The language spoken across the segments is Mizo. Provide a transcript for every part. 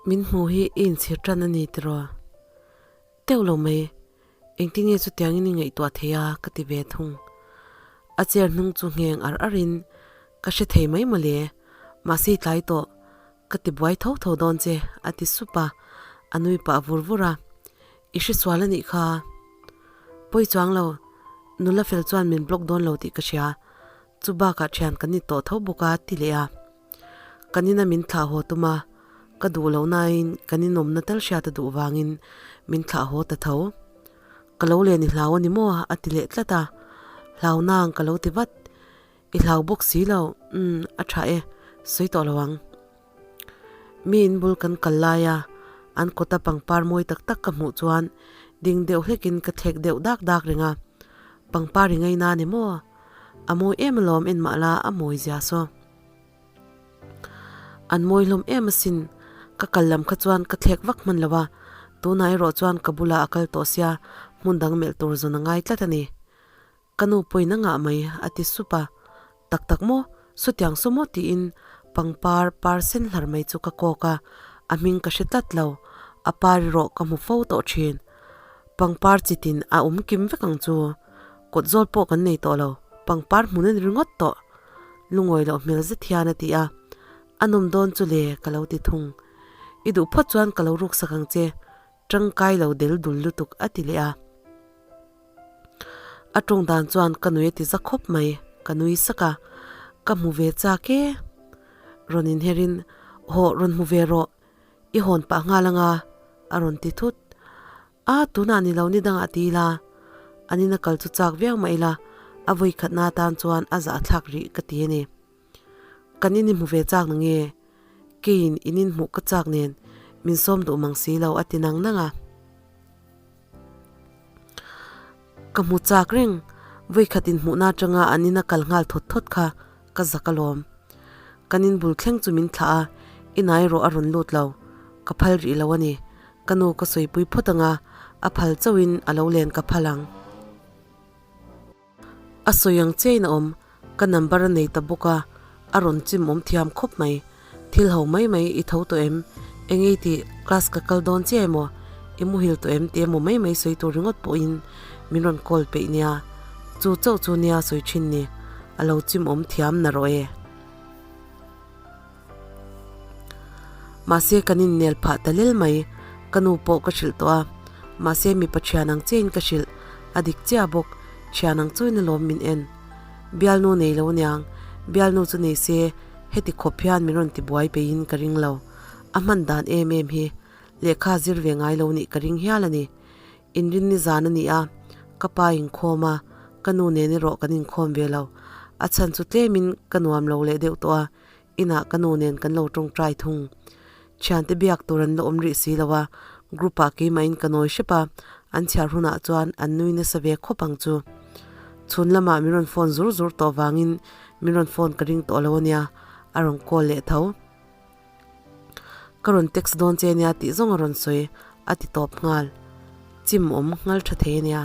Min hmu hi i inchhir tan a ni tiraw? Teuh lo mai, engtin nge chutiangin i ngaihtuah thei a ka ti ve thung. A chair hnung chu ngheng ar arin ka hre thei mai mawle, mahse i tlai tawh, ka ti buai tho tho dawn che a ti sup a, a nui pah vur vur a. I hresual a nih kha. Pawi chuang lo, nula fel chuan min block dawn lo tih ka hria, chu bakah thian kan ni tawh tho bawk a ti leh a. Kan ina min thlah haw tum a, ka duh loh nain kan inawmna tal hriat a duh vangin min thlah haw ta tho. Ka lo len i hlau a ni maw? a ti leh tlat a, hlau nang ka lo ti vat. I hlau bawk si lo, umm a tha e, sawi tawh lo ang. Mi in bul kan kal lai a, an kawta pangpar mawi tak tak ka hmuh chuan ding deuh hlekin ka thlek deuh dak dak reng a, pangpar i ngaina a ni maw? A mawi em alawm en mah la a mawi zia saw. An mawi hlawm em asin, ka kal lam kha chuan ka thlek vak hman lo a, tunah erawh chuan ka bulah a kal tawh sia, hmun dang melh tur zawn a ngai tlat a ni. Ka nu pawhin a ngah mai a ti sup a, tak tak maw, sutiang saw maw tiin pangpar par sen hlar mai chu ka kawk a, a hming ka hre tlat lo, a par erawh ka hmu fo tawh thin. Pangpar chitin a awm kim vek ang chu, kawt zawl pawh kan nei tawh lo, pangpar hmun a ni ringawt tawh. Lungawi loh hmel zet hian a ti a, a nawm dawn chu le ka lo ti thung. I duh phawt chuan ka lo ruksak ang che, tangkai lo del dul lutuk a ti leh a. A tawng dan chuan ka nui a ti za khawp mai, ka nui sak a, ka hmu ve chak e. Rawn inherin, Hawh rawn hmu ve rawh, i hawn pah nghal anga a rawn ti thut. A, tunah ni lo ni dangah ti ila, an ina kal chu chak viau mah ila, a vawi khatna atan chuan a zahthlak rih ka ti a ni. Kan in i hmu ve chak na nge? Keiin in inhmuh ka chak nen min sawm duh mang si lo a ti nang nang a. Ka hmu chak reng, vawikhat inhmuhna atanga an ina kal nghal thawt thawt kha ka zak alawm. Kan in bul thleng chu min thlah a, inah erawh a rawn lut lo. Ka phal rih lo a ni. Ka nu ka sawipui phawt anga a phal chauhin a lo len ka phal ang. A sawi ang chiain a awm, ka number a nei ta bawk a, a rawn chim awm thiam khawp mai. Thil ho mai mai i tho tawh em? Eng ei tih class ka kal dawn chiah emaw, i muhil tawh em tih emaw mai mai sawi tur ringawt pawhin min rawn call peih nia. Chu chauh chu nia sawi thin ni, a lo chim awm thiam na rawh e. Mahse kan innel phah ta lel mai, ka nu pawh ka hrilh tawh a, mahse mipa thian ang chiahin ka hrilh, a dik chiah bawk, thian ang chuin alawm min en. Bialnu nei lo aniang, bialnu chu nei se heti khawp hian min rawn tibuai peihin ka ring lo, a hman dan em em hi lehkha zir ve ngai lo nih ka ring hial a ni. Inrinni zan a ni a, ka pa inkhawm a, ka nu nen erawh kan inkhawm ve lo. A chhan chu tlemin ka nuam lo leh deuh tawh a, inah ka nu nen kan lo tawngtai thung. Thiante biak tur an la awm rih si lo a, group ah keimahin ka nawi hrep a, an chhiar hunah chuan an nui nasa ve khawp ang chu. Chhun lamah min rawn phone zur zur tawh vangin min rawn phone ka ring tawh lo a nia, a rawn call leh tho. Ka rawn text dawn che nia tih zawng a rawn sawi a ti tawp nghal. Chim awm nghal tha thei a nia.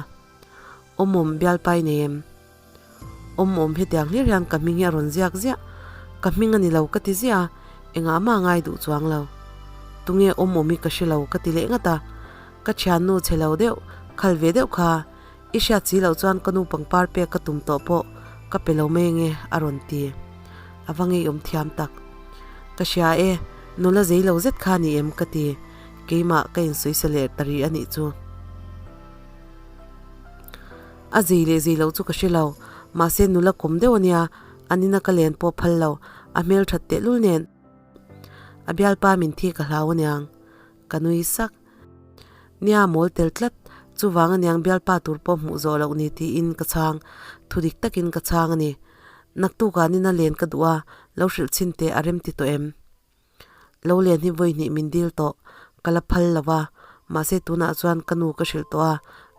Awmawm bialpai nei em? Awmawm hetiang hlir hian ka hming hi a rawn ziak ziah. Ka hming a ni lo ka ti ziah a, engah mah ngai duh chuang lo. Tunge awmawm hi ka hre lo ka ti leh ngat a. Ka thiannu chhe lo deuh, khal ve deuh kha i hriat si loh chuan ka nu pangpar pek ka tum tawh pawh ka pe lo mai ange a rawn ti. A va ngeiawm thiam tak. Ka hria e, nula zei lo zet kha ni em ka ti, keimah ka insuisa leh ta rih a nih chu. A zei leh zei loh chu ka hre lo, mahse nula kawm deuh a nia, an ina ka len pawh phal lo, a hmelthat tehlul nen. A bialpa min thi ka hlau aniang, ka nui sak. Nia mawl tel tlat, chuvang aniang bialpa tur pawh hmuh zawh loh ni tiin ka chhang, thu dik takin ka chhang a ni. Naktukah nina len ka duh a, lo hrilh chhin teh a rem ti tawh em? Lo len hi vawi hnih min dil tawh, ka la phal lo va, mahse tunah chuan ka nu ka hrilh tawh a,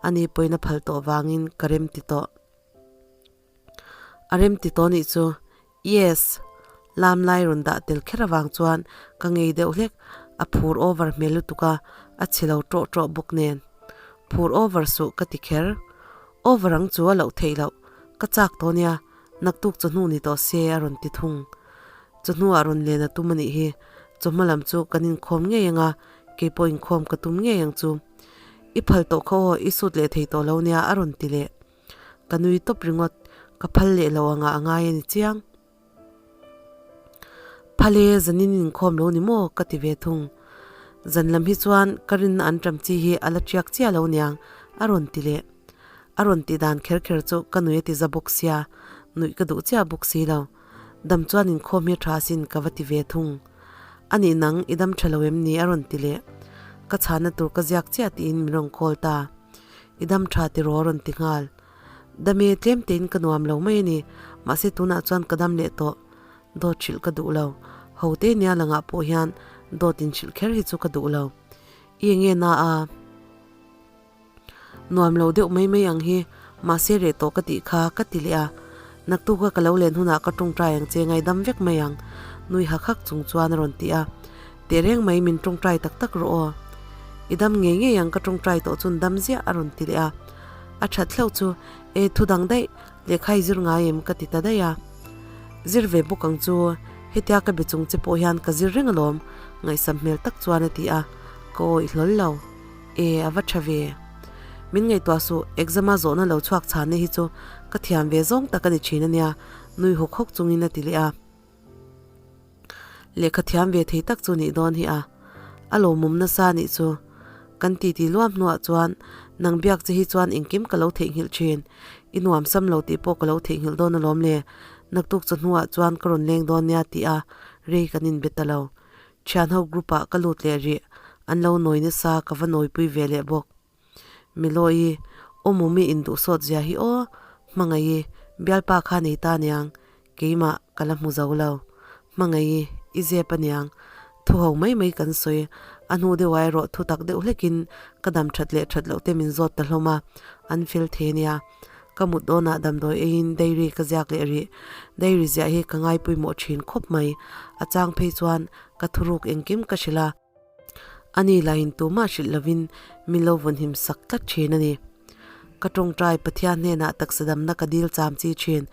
ani pawhin a phal tawh vangin ka rem ti tawh. A rem ti tawh nih chu, Yes! Lam lai rawn dah tel kher avang chuan ka ngei deuh hlek, a phur over hmel lutuk a, a chhe lo ṭawh ṭawh bawk nen. Phur over suh ka ti kher. Over ang chu a loh theih loh, ka chak tawh nia, naktuk chawhnu ni tawh se a rawn ti thung. Chawhnuah rawn len a tum a nih hi. Chawhma lam chu kan inkhawm ngei ang a, keipawh inkhawm ka tum ngei ang chu. I phal tawh kha aw, i sut leh thei tawh lo nia a rawn ti leh. Ka nui tawp ringawt, ka phal leh lo anga a ngai a ni chiang. Phal e, zanin inkhawm lo ni maw? ka ti ve thung. Zan lam hi chuan ka rinna an ṭam chi hi a la ṭiak chiah lo niang a rawn ti leh. A rawn tih dan kher kher chu ka nui a ti za bawk sia, nuih ka duh chiah bawk si lo. Dam chuan inkhawm hi a ṭha asin ka va ti ve thung. A nih nang, i dam ṭha lo em ni? a rawn ti leh. Ka chhahna tur ka ziak chiah tiin min rawn call ta. I dam ṭha tiraw a rawn ti nghal. Dam e, tlem tein ka nuam lo mai a ni. Mahse tunah chuan ka dam leh tawh. Dawt hrilh ka duh lo. Ho te nia langah pawh hian dawt inhrilh kher hi chu ka duh lo. I enge na a? Nuam lo deuh mai mai ang hi, mahse reh tawh ka tih kha ka ti leh a. Naktuka ka lo len hunah ka tawngtai ang che ngaidam vek mai ang, nui hak hak chung chuan a rawn ti a. Tehreng mai min tawngtai tak tak rawh aw. I dam ngei ngei ang ka tawngtai tawh chun dam ziah a rawn ti leh a. A that hlauh chu e thu dang daih, lehkha i zir ngai em ka ti ta daih a. Zir ve bawk ang chu, hetia ka be chung che pawh hian ka zir reng alawm, ngaihsam hmel tak chuan a ti a, ka awi hlawl lo. E, a va tha ve. Min ngaihtuah suh, exam a zawhna lo chhuak chhanna hi chu ka thiam ve zawng tak a ni thin a nia, nui hawk hawk chungin a ti leh a. Lehkha thiam ve thei tak chu nih dawn hi a. A lawmawm nasa nih chu. Kan titi luam hnuah chuan nang biak che hi chuan engkim ka lo theihnghilh thin. I nuam sam lo tih pawh ka lo theihnghilh dawn alawm le. Naktuk chawhnuah chuan ka rawn leng dawn nia tih a rei kan inbe ta lo. Thianho group ah ka lut leh rih, an lo nawi nasa ka va nawipui ve leh bawk. Milawi, Awmawmi induhsawt zia hi aw, Hmangaih, bialpa kha nei ta niang, keimah ka la hmu zo lo. Hmangaih, i zep aniang, thu ho mai mai kan sawi, a hnu deuh ah erawh thu tak deuh hlekin ka dam that leh that loh te min zawt ta hlawm a, an fel thei ania. Ka mut dawnah damdawi eiin dairy ka ziak leh rih. Dairy ziah hi ka ngaipawimawh thin khawp mai. A chang phei chuan ka thuruk engkim ka hrilh a. Ani lahin tumah hrilh lovin min lo vawnhim sak tlat thin a ni. Ka tawngtai Pathian hnenah taksa damna ka dil cham chi thin.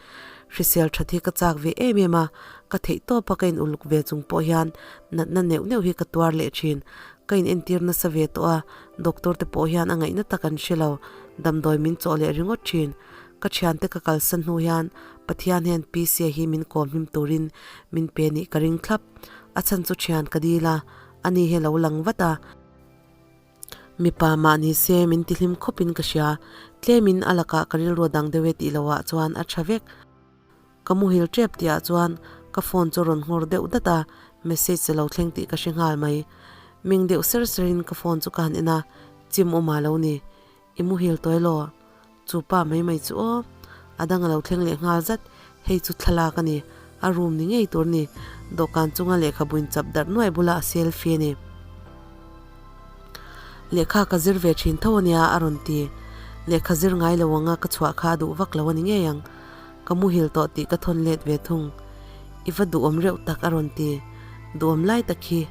Hrisel that hi ka chak ve em em a, ka theih tawpa ka in uluk ve chung pawh hian natna neuh neuh hi ka tuar leh thin. Ka in entir nasa ve tawh a, doctor te pawh hian a ngaihna tak an hre lo, damdawi min chawh leh ringawt thin. Ka thiante ka kalsan hnu hian Pathian hian PCA hi min kawm hlim turin min pe nih ka ring thlap. A chhan chu thian ka dil a, ani hi a lo lang vat a. Mipa mah ni se min ti hlim khawpin ka hria, tlemin a lakah ka rilru a dang deuh e tih lohah chuan a tha vek. Ka muhil tep tihah chuan ka phone chu rawn nghawr deuh dat a, message a lo thleng tih ka hre nghal mai. Ming deuh ser serin ka phone chu ka han en a, chim awm a lo ni. I muhil tawi law? Chu pa mai mai chu aw. A dang a lo thleng leh nghal zat, hei chu thlalak a ni, a room ni ngei tur ni. Dawhkan chunga lehkhabu inchap darh nuai bula a selfie a ni. Lehkha ka zir ve thin tho a nia a rawn ti. Lehkha zir ngai lo anga ka chhuah kha a duh vak lo a ni ngei ang. Ka muhil tawh tih ka thawn let ve thung. I va duhawm reuh tak a rawn ti. Duhawm lai tak hi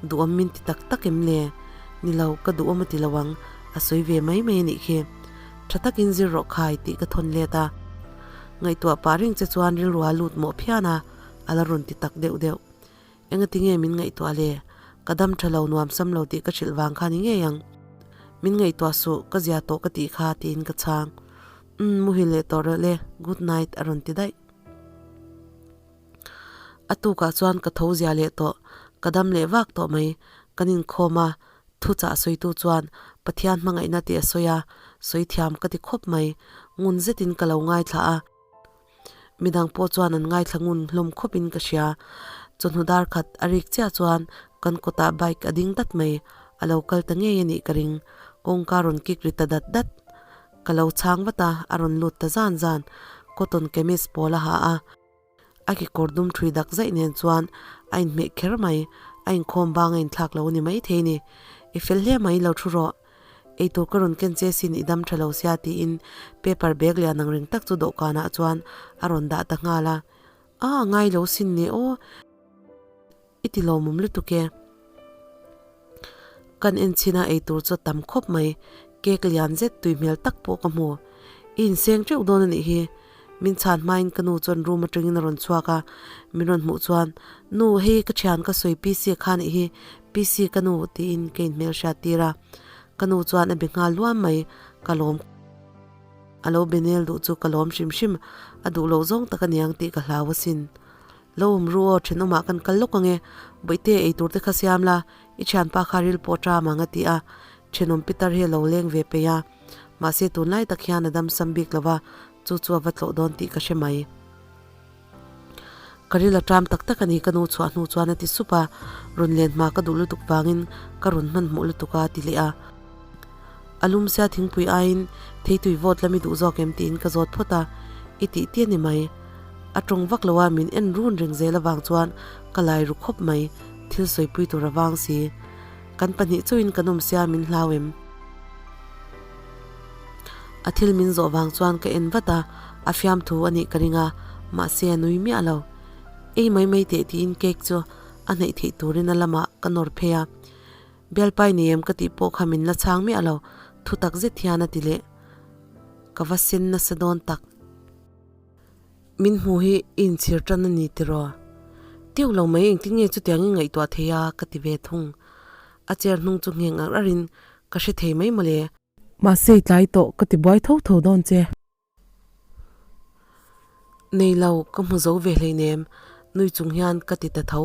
duhawm min ti tak tak em le? Ni lo, ka duhawm a ti lo ang, a sawi ve mai mai a nih khi. Tha takin zir rawh khai tih ka thawn let a. Ngaihtuah pah reng che chuan rilru a lut mawh phian a, a la rawn ti tak deuh deuh. Engati nge min ngaihtuah le? Ka dam tha lo nuam sam lo tih ka hrilh vang kha ni ngei ang. Min ngaihtuah suh, ka zia tawh ka tih kha tiin ka chhang. Umm, muhil leh tawh rawh le, good night a rawn ti daih. A tukah chuan ka tho zia leh tawh, ka dam leh vak tawh mai. Kan inkhawm a, thuchah sawitu chuan Pathian hmangaihna tih a sawi a, sawi thiam ka ti khawp mai. Ngun zetin ka lo ngaithla a. Midang pawh chuan an ngaithla ngun hlawm khawpin ka hria. Chawhnu dar khat a rik chiah chuan kan kawtah bike a ding dat mai. A lo kal ta ngei a nih ka ring. Kawngka rawn kik ri ta dat dat. Ka lo chhang vat a, a rawn lut ta zan zan. Cotton kamis pawl a ha a. A kekawr dum thui dak zaih nen chuan a inhmeh kher mai. A inkhawm bang a inthlak lo a ni maithei ni. I fel hle mai lo thu rawh. Eitur ka rawn ken che sin i dam tha lo sia tiin paper bag lian ang reng tak chu dawhkanah chuan a rawn dah ta nghal a. A a ngai lo sin ni aw. I ti lawmawm lutuk e. Kan en chhin a eitur chu a tam khawp mai. Cake lian zet tui hmel tak pawh ka hmu. I inseng teuh dawn a nih hi. Min chhan hmain ka nu chuan room atangin a rawn chhuak a, min rawn hmuh chuan, Nu, hei ka thian ka sawi PC kha nih hi, PC ka nu tiin ka inhmel hriat tir a. Ka nu chuan a be nghal luam mai, ka lawm. A lo be nel duh chu ka lawm hrim hrim, a duh loh zawng tak aniang tih ka hlau asin. Lo awm ru aw, thenawmah kan kal lawk ange, Bawihte ei tur te kha siam la, i thianpa kha ril pawh ṭam ang a ti a, thenawm pitar hi a lo leng ve peih a. Mahse tunlai tak hian a dam sam bik lo va, chu chu a va tlawh dawn tih ka hre mai. Ka ril a ṭam tak tak a ni ka nu chhuah hnu chuan a ti sup a, rawn len hma ka duh lutuk vangin ka rawn hmanhmawh lutuk a ti leh a. A lum sia thingpui aiin theitui vawt lam i duh zawk em tiin ka zawt phawt a, i tih ti a ni mai. A tawng vak lo a, min en run reng zel avang chuan ka lai ru khawp mai, thil sawipui tur a vang si. Kan pahnih chauhin kan awm sia min hlau em? A thil min zawh vang chuan ka en vat a, a fiamthu a nih ka ring a, mahse a nui miah lo. Ei mai mai teh tiin cake chu a hnaih theih turin a lamah ka nawr phei a. Bialpai nei em ka tih pawh kha min la chhang miah lo, thu tak zet hian a ti leh. Ka va sen nasa dawn tak. Min hmu hi i inchhir tan a ni tiraw? Tiu lo mai engtin nge chutiang i ngaihtuah thei a ka ti ve thung. A chair hnung chu ngheng ar arin ka hre thei mai mawle. Mahse i tlai tawh ka ti buai tho tho dawn che. Nei lo ka hmu zo ve hleinem nui chung hian ka ti ta tho.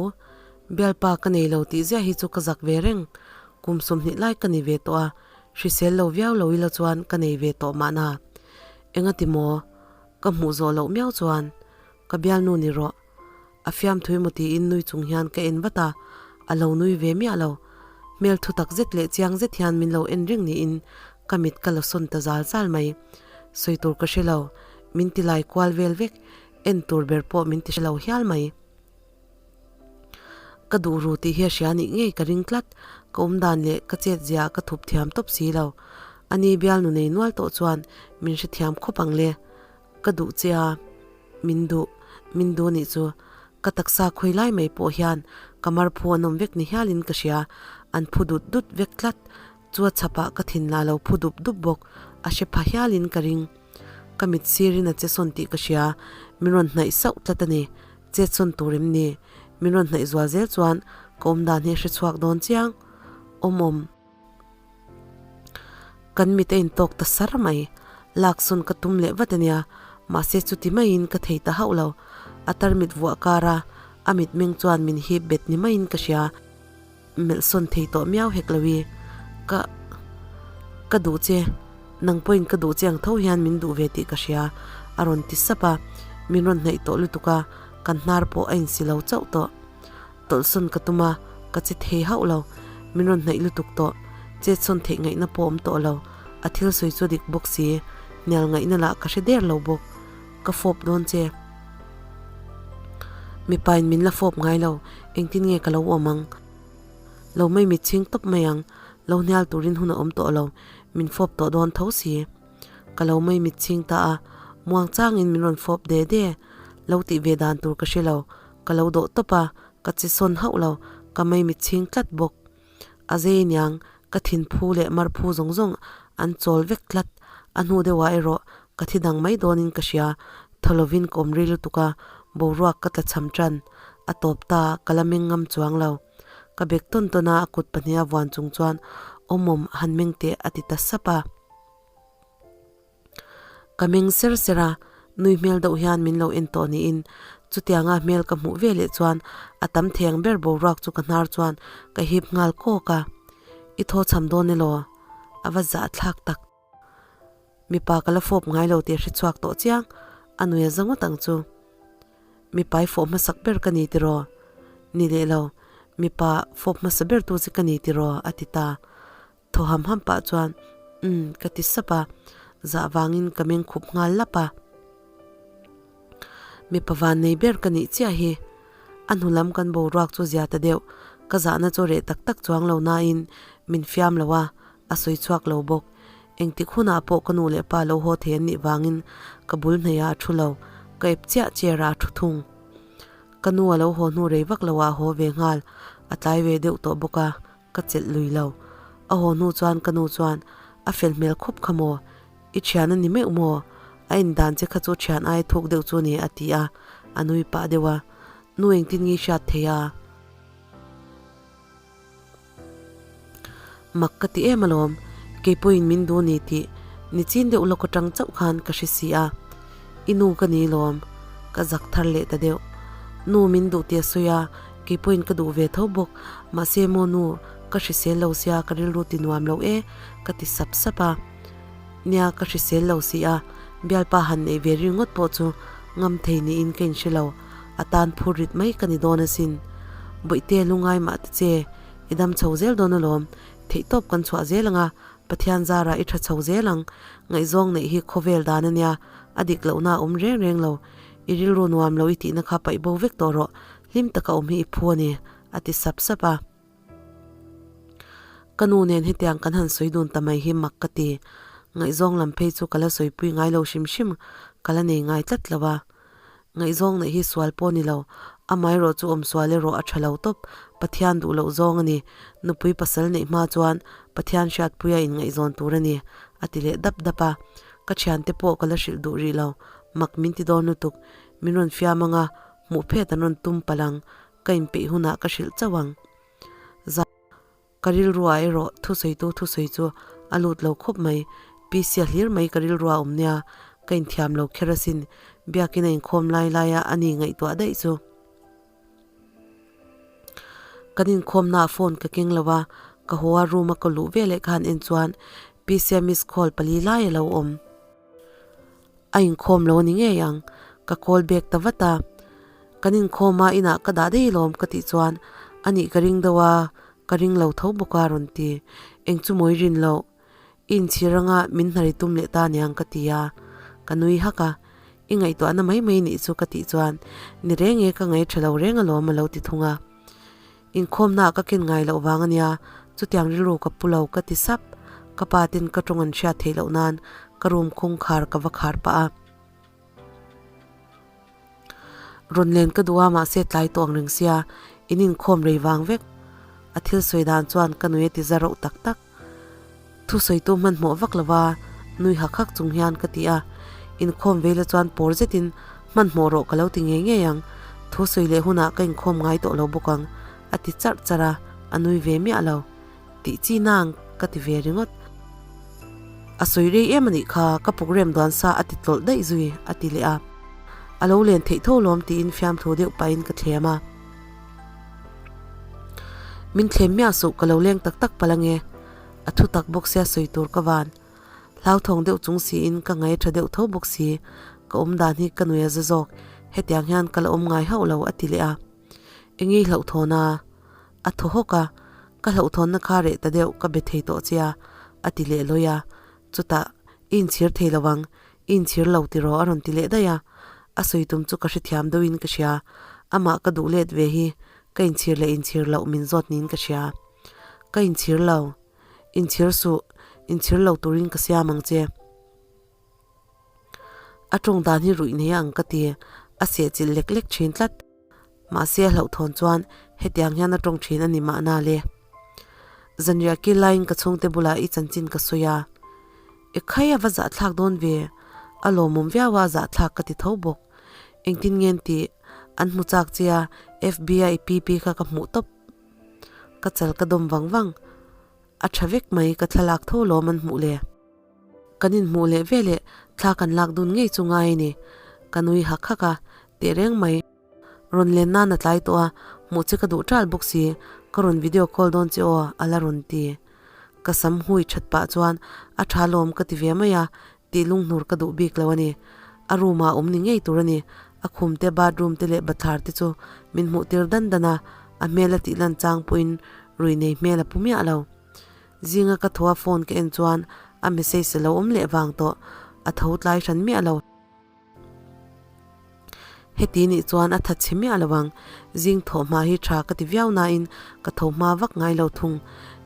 Bialpa ka nei lo tih ziah hi chu ka zak ve reng. Kum 20 lai ka ni ve tawh a, hrisel lo viau lo ila chuan ka nei ve tawh mahna. Engati maw? Ka hmuh zawh loh miau chuan ka bialnu ni rawh. A fiamthu emaw tiin nui chung hian ka en vat a, a lo nui ve miah lo. Hmel thu tak zet leh chiang zet hian min lo en reng niin ka mit ka la sawn ta zal zal mai. Sawi tur ka hre lo, min ti lai kual vel vek, en tur ber pawh min ti hre lo hial mai. Ka duh ru tih hi a hria nih ngei ka ring tlat, ka awm dan leh ka chet zia ka thup thiam tawp si lo. Ani bialnu nei nual tawh chuan min hrethiam khawp ang le. Ka duh che a, min duh, min duh nih chu. Ka taksa khawi lai mai pawh hian ka mar phu an awm vek ni hialin ka hria, an phu dut dut vek tlat. Chu a chhapah ka thin lah lo phu dup dup bawk, a hre pha hialin ka ring. Ka mit sirin a che sawn tih ka hria, min rawn hnaih sauh tlat a ni. Chet sawn tur em ni? Min rawn hnaih zual zel chuan ka awm dan hi a hre chhuak dawn chiang. Awm awm. Kan mit a intawk ta sar mai. Lak sawn ka tum leh vat a nia, mahse chuti maiin ka thei ta hauh lo. A tarmit vuah kar a, a mitmeng chuan min hip bet ni maiin ka hria. Melh sawn thei tawh miau hek lo i, ka ka duh che, nang pawhin ka duh che ang tho hian min duh ve tih ka hria, a rawn ti sap a, min rawn hnaih tawh lutuk a, kan hnar pawh a insi lo chauh tawh. Tawlh sawn ka tum a, ka che thei hauh lo, min rawn hnaih lutuk tawh, chet sawn theih ngaihna pawh awm tawh lo, a thil sawi chu a dik bawk si, hnial ngaihna lah ka hre der lo bawk, ka fawp dawn che. Mipain min la fawp ngai lo, engtin nge ka lo awm ang? Lo mai mit chhing tawp mai ang, lo hnial turin hun a awm tawh lo, min fawp tawh dawn tho si. Ka lo mai mit chhing ta a, muang changin min rawn fawp de de. Lo tih ve dan tur ka hre lo, ka lo dawh tawp a, ka che sawn hauh lo, ka mai mit chhing tlat bawk. A zei niang, ka thinphu leh marphu zawng zawng an chawl vek tlat. A hnu deuhah erawh ka thi dang mai dawnin ka hria, thaw lovin ka awm rei lutuk a, boruak ka tla cham tan. A tawp ta, ka la meng ngam chuang lo. Ka bek tawn tawn a, a kut pahniha vuan chung chuan, Awmawm, han meng teh a ti ta sap a. Ka meng ser ser a, nui hmel deuh hian min lo en tawh niin chutianga hmel ka hmuh ve leh chuan a tam thei ang ber boruak chu ka hnar chuan ka hip nghal kawk a, I thaw chham dawn elaw? A va zah thlak tak. Mipa ka la fawp ngai lo tih a hre chhuak tawh chiang, a nui a za ngawt ang chu. Mipa i fawh hmasak ber ka ni tiraw? Ni leh lo, mipa fawp hmasa ber tu che ka ni tiraw? A ti ta. Thaw ham ham pah chuan, Umm, ka ti sap a, zah vangin ka meng khup nghal lap a. Mipa van nei ber ka nih chiah hi. A hnu lam kan boruak chu zia ta deuh, ka zahna chu reh tak tak chuang lo nain min fiam lo a, a sawi chhuak lo bawk. Engtik hunah pawh ka nu leh pa lo haw thei an nih vangin ka bul hnaihah a thu lo, ka ep chiah chair ah a thu thung. Ka nu a lo haw hnu rei vak lo ah a haw ve nghal, a tlai ve deuh tawh bawk a. Ka chelh lui lo. A haw hnu chuan ka nu chuan, A fel hmel khawp kha maw? I thian a ni meuh maw? A en dan che kha chu thian aia thuk deuh chu ni a ti a, a nui pah deuh a. Nu engtin nge i hriat thei a? Mak ka ti em alawm, kei pawhin min duh ni tih ni chin deuh lawk atang chauh khan ka hre si a, i nu ka ni lawm, ka zak thar leh ta deuh. Nu min duh tih a sawi a, kei pawhin ka duh ve tho bawk, mahse maw nu, ka hrisel lo sia ka rilru ti nuam lo e, ka ti sap sap a. Nia ka hrisel lo si a, bialpa han neih ve ringawt pawh chu ngam thei niin ka inhre lo. A tan phur rit mai ka ni dawn asin. Bawihte lungai mah ta che, i dam chho zel dawn alawm, theihtawp kan chhuah zel ang a, Pathian zarah i tha chho zel ang, ngaihzawng neih hi khawvel dan a nia, a dik lohna a awm reng reng lo, i rilru nuam lo i tihna kha paih bo vek tawh rawh, hlim taka awm hi i phu a ni, a ti sap sap a. Ka nu nen hetiang kan han sawi dun ta mai hi mak ka ti, ngaihzawng lam phei chu ka la sawipui ngai lo hrim hrim, ka la nei ngai tlat lo a. Ngaihzawng neih hi sual pawh ni lo, amaherawh chu awm sual erawh a tha lo tawp, Pathian duh loh zawng a ni, nupui pasal neih hma chuan Pathian hriatpuia inngaihzawn tur a ni, a ti leh dap dap a. Ka thiante pawh ka la hrilh duh rih lo, mak min ti dawn lutuk, min rawn fiam anga hmuh phet an rawn tum palh ang, ka inpeih hunah ka hrilh chauh ang. Ka rilruah erawh thusawitu thusawi chu a lut lo khawp mai. Pisia hlir mai ka rilruah a awm nia, ka inthiam lo kher asin. Biakin a inkhawm lai laia a ni ngaihtuah daih chu. Kan inkhawmnaah phone ka keng lo a, ka haw a room a ka luh veleh khan en chuan Pisia miss call pali lai a lo awm. A inkhawm lo a ni ngei ang, ka call back ta vat a. Kan inkhawm a, inah ka dah daih lawm ka tih chuan a nih ka ring deuh a, ka ring lo tho bawk a rawn ti. Eng chu mawi rin loh, i inchhir anga min hnari tum leh ta niang ka ti a, ka nui hak a. I ngaihtuahna mai mai nih chu ka tih chuan ni reng e ka ngaih tha lo reng alawm a lo ti thung a. Inkhawmnaah ka ken ngai loh vang a nia, chutiang rilru ka pu lo ka ti sap. Ka pa ten ka tawng an hriat theih loh nan ka room kawngkhar ka va khar pah a. Rawn len ka duh a mahse tlai tawh ang reng sia, in inkhawm rei vang vek. A thil sawi dan chuan ka nui a ti za rauh tak tak. Thusawitu hmanhmawh vak lova nui hak hak chung hian ka ti a, inkhawm veila chuan pawr zetin hmanhmawh rawh ka lo ti ngei ngei ang, thusawi leh hunah ka inkhawm ngai tawh lo bawk ang a ti charh charh a, a nui ve miah lo. Tih chi nang ka ti ve ringawt. A sawi rei em a nih kha, ka program duan sa a ti tlawlh daih zui a ti leh a, a lo len theih tho lawm tiin fiamthu deuh pahin ka thlem a. Min thlem miah suh ka lo leng tak tak palh ange, a thu tak bawk sia sawi tur ka van. Hlauthawng deuh chung siin ka ngaih tha deuh tho bawk si, ka awm dan hi ka nui a za zawk, hetiang hian ka la awm ngai hauh lo a ti leh a. Eng i hlauhthawn a? A thaw hawk a, ka hlauhthawnna kha reh ta deuh ka be thei tawh che a, a ti leh lawi a. Chutah, i inchhir thei lo ang, i inchhir lo tiraw a rawn ti leh daih a. A sawi tum chu ka hrethiam deuhin ka hria, amah ka duh let ve hi ka inchhir leh inchhir loh min zawt niin ka hria. Ka inchhir lo, inchhir suh, inchhir lo turin ka siam ang che. A tawng dan hi ruih nei ang ka ti, a sehchilh lek lek thin tlat. Mahse a hlauhthawn chuan hetiang hian a tawng thin a ni mahna le. Zanriah kil laiin ka chhungte bulah i chanchin ka sawi a. I khai a va zahthlak dawn ve, a lawmawm viau a zahthlak ka ti tho bawk. Engtin nge an tih? An hmu chak che a, FB a i pi pi kha ka hmuh tawp. Ka chal ka dawm vang vang. A tha vek mai ka thlalak tho lawm an hmuh le. Kan inhmuh leh ve leh thla kan lak dun ngei chu ngai a ni. Ka nui hak hak a, teh reng mai. Rawn len nan a tlai tawh a, hmuh che ka duh ṭal bawk si, ka rawn video call dawn che aw, a la rawn ti. Ka sam hui ṭhat pah chuan a ṭha lawm ka ti ve mai a, tih lunghnur ka duh bik lo a ni. A room ah awm ni ngei tur a ni. A khum te, bathroom te leh bathlar te chu min hmuh tir dan dan a, a hmel a tih lan chang pawhin rui nei hmel a pu miah lo. Zinga ka thaw a phone ka en chuan a message a lo awm leh vang tawh, a tho tlai hran miah lo. Heti nih chuan a that chhe miah lo ang, zing thawh hma hi tha ka ti viau nain ka tho hma vak ngai lo thung.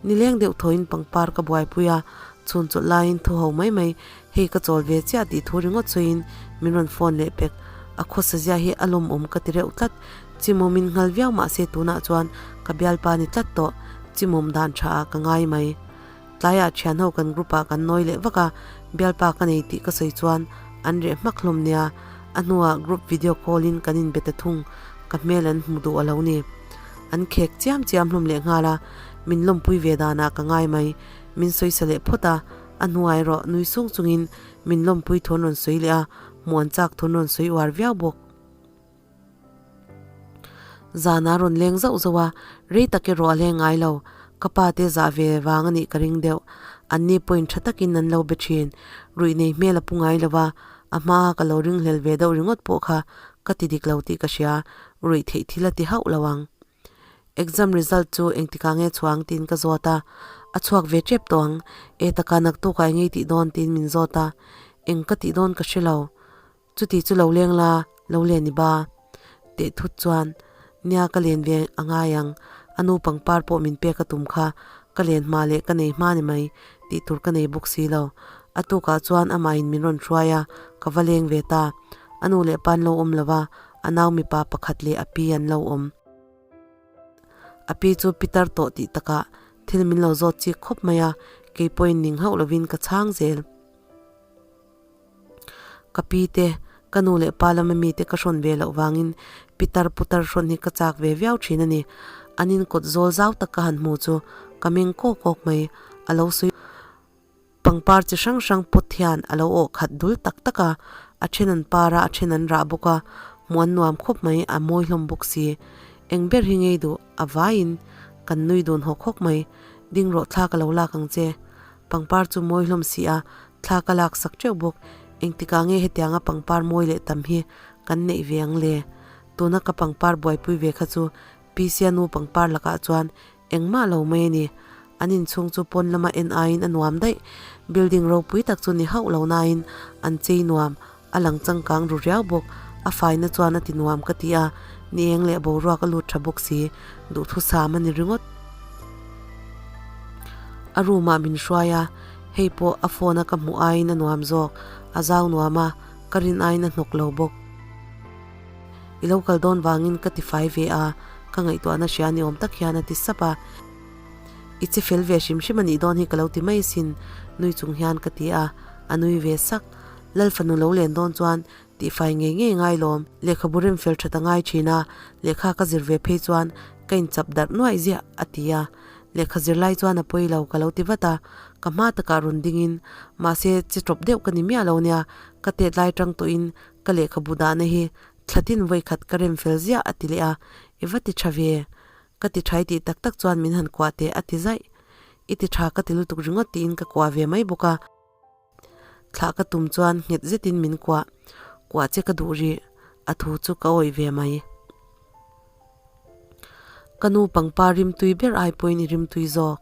Nileng deuh thawin pangpar ka buaipui a, chhun chawlh laiin thu ho mai mai, hei ka chawl ve chiah tih thu ringawt sawiin min rawn phone leh pek. A khawsa zia hi a lawmawm ka ti reuh tlat, chimawmin nghal viau mahse tunah chuan ka bialpa ni tlat tawh, chimawm dan tha ah ka ngai mai. Tlaiah thianho kan group ah kan nawi leh vak a, bialpa ka nei tih ka sawi chuan An reh hmak hlawm nia, a hnuah group video call in kan inbe ta thung, ka hmel an hmu duh a lo ni. An khek chiam chiam hlawm leh nghal a, min lawmpui ve danah ka ngai mai. Min sawisa leh phawt a, a hnuah erawh nui sung chungin min lawmpui thu an rawn sawi leh a, hmuh an chak thu an rawn sawi uar viau bawk. Zan a rawn leng zauh zauh a, rei tak erawh a leng ngai lo. Ka pa te zah ve vang a nih ka ring deuh. Anni pawhin tha takin an lo be thin. Ruih nei hmel a pu ngai lo va, a hmaa ka lo ringhlel ve deuh ringawt pawh kha ka ti dik lo tih ka hria, ruih theih thil a ti hauh lo ang. Exam result chu engtikah nge chhuang tiin ka zawt a, a chhuak ve tep tawh ang, e taka naktukah eng ei tih dawn tiin min zawt a, eng ka tih dawn ka hre lo. Chuti chu lo leng la, lo len i ba. Teh thut chuan, Nia ka len ve a ngai ang, a nu pangpar pawh min pek a tum kha, ka len hma leh ka nei hma ni mai, tih tur ka nei bawk si lo. A tukah chuan amahin min rawn hruai a, ka va leng ve ta. A nu leh pa an lo awm lo va, a nau mipa pakhat leh a pi an lo awm. A pi chu pitar tawh tih takah thil min lo zawt chik khawp mai a, kei pawhin ning hauh lovin ka chhang zel. Ka pi te, ka nu leh pa lama mite ka hrawn ve loh vangin pitar putar hrawn hi ka chak ve viau thin a ni. An inkawt zawl zau tak ka han hmu chu ka meng kawk kawk mai. A lo sawi pangpar chi hrang hrang pawt hian a lo awh khat dul tak tak a, a then an par a, a then an rah bawk a, hmuh an nuam khawp mai, a mawi hlawm bawk si. Eng ber hi ngei duh, a vaiin kan nui dun hawk hawk mai. Ding rawh thla ka lo lak ang che. Pangpar chu mawi hlawm si a, thla ka lak sak teuh bawk. Engtikah nge hetianga pangpar mawi leh tam hi kan neih ve ang le? Tuna ka pangpar buaipui ve kha chu Pisia nu pangpar lakah chuan engmah lo mai a ni. An inchhung chu pawn lama en aiin a nuam daih. Building ropui tak chu ni hauh lo nain an chei nuam, a lang changkang ru riau bawk. A faina chuan a ti nuam ka ti a, ni eng leh boruak a lut tha bawk si, duhthusam a ni ringawt. A room ah min hruai a, hei pawh a phone a ka hmuh aiin a nuam zawk, a zau nuam a, ka rin aiin a hnawk lo bawk. I lo kal dawn vangin ka ti fai ve a, ka ngaihtuahna hria ni awm tak hian a ti sap a. I che fel ve hrim hrim a nih dawn hi ka lo ti mai asin, nui chung hian ka ti a, a nui ve sak. Lal fanu lo len dawn chuan tihfai ngei ngei ngai lawm. Lehkhabu rem fel that a ngai thin a, lehkha ka zir ve phei chuan ka inchap darh nuaih ziah, a ti a. Lehkha zir lai chuan a pawi lo ka lo ti vat a, ka hma takah rawn dingin, mahse che tawp deuh ka ni miah lo nia, ka tet lai tang tawhin ka lehkhabu dahna hi thlatin vawi khat ka rem fel ziah, a ti leh a, I va ti tha ve, ka ti thai tih tak tak chuan min han kuah teh, a ti zaih. I ti tha ka ti lutuk ringawt tiin ka kuah ve mai bawk a. Thlah ka tum chuan nghet zetin min kuah, kuah che ka duh rih, a thu chu ka awih ve mai. Ka nu pangpar rimtui ber ai pawhin i rimtui zawk.